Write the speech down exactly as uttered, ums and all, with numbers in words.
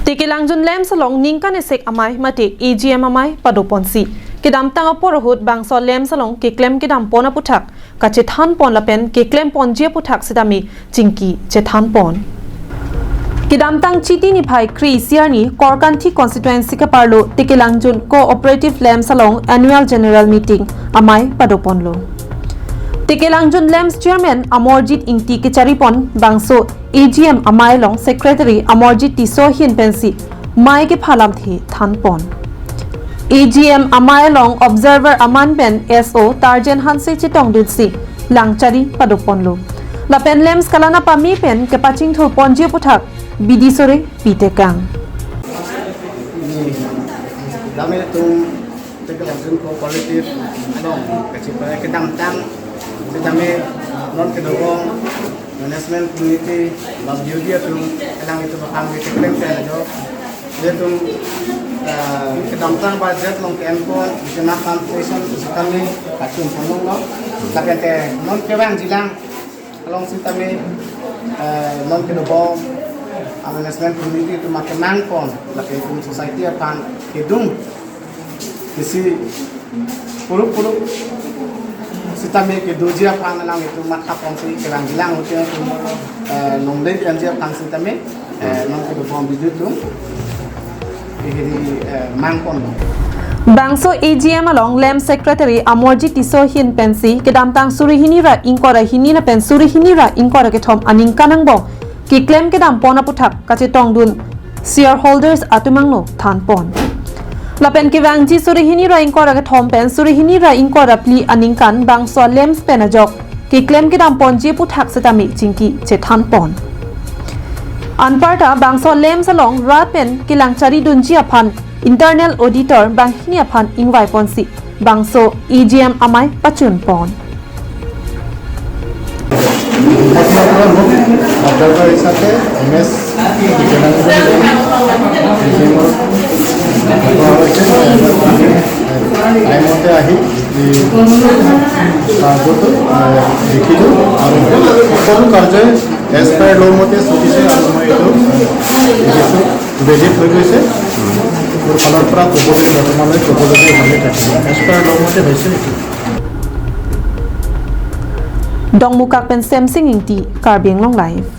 Tekelangjun LAMPS along ningkan esek amei mate A G M amei padoponsi kedamtang apor ahut bangso LAMPS along keklem kedampon aputhak kachethanpon lapen keklemponji aputhak sitame chingki chethanpon. Kedamtang Chiti niphai kre-isi arni Korkanthi constituency kaparlo Tekelangjun Cooperative LAMPS along annual general meeting amei padoponlo. Tekelangjun LAMPS chairman Amarjit Ingti kecharipon bangso A G M amei along secretary Amarjit Tisso ahin pensi mei kepha lamthe thanpon. A G M amei along observer aman pen S O Tarjen Hanse chetongdunsi langchari padoponlo. Lapen LAMPS kalang apami pen kepachingthurponji aputhak bidi sore pitekang. Dame tum Tekelangjun Cooperative along kachipare kedamtang sitame non kedobom management committee bab judi atum alanglitum aphan keklem pen ajo. Ilitum, eh, kedamtang budget along ke-enpon, itum transportation sitame kachun pangong lo. Lapen te non kevangjilang along sitame, eh, non kedobom management committee atum akemangpon, lapen itum society aphan kedung isi puruk puruk sitame kedoji aphan alanglitum mathaponsi kevangjilang, hote atum, eh, longle kenji aphan sitame, eh, non kedobom bidi atum kehiri, eh, mangpon. Bangso A G M along LAMPS secretary Amarjit Tisso ahin pensi kedamtang suri hini ra ingkoi ra hini lapen suri hini ra ingkoi ra kethom aningkan angbong keklem kedampon aputhak kachetongdun shareholders atum angno thanpon. Lapen kevangji suri hini ra ingkoi ra kethom pen suri hini ra ingkoi ra phli aningkan bangso LAMPS pen ajok keklem kedamponji aputhak sitame chingki chethanpon. Anparta bangso LAMPS along rat pen kelangcharidunji aphan internal auditor banghini aphan ingvaiponsi bangso A G M amei pachunpon. একমাত্ৰ মোক অবজাৰ্ভাৰ হিচাপে M S Bidyanondo টাইমতে আহি এই কাৰ্যটো, আহ, দেখিলোঁ আৰু সকলো কাৰ্যই এজ পাৰ ল' মতে চলিছে আৰু মই এইটো দেখিছোঁ। ভেলিড হৈ গৈছে। মোৰ ফালৰ পৰা ক'বলগীয়া বৰ্তমানলৈ ক'বলগীয়া ইমানেই থাকিব। এজ পাৰ ল' মতে হৈছে এইটো। Dongmukak pen Semsing Ingti, Karbi Anglong Live.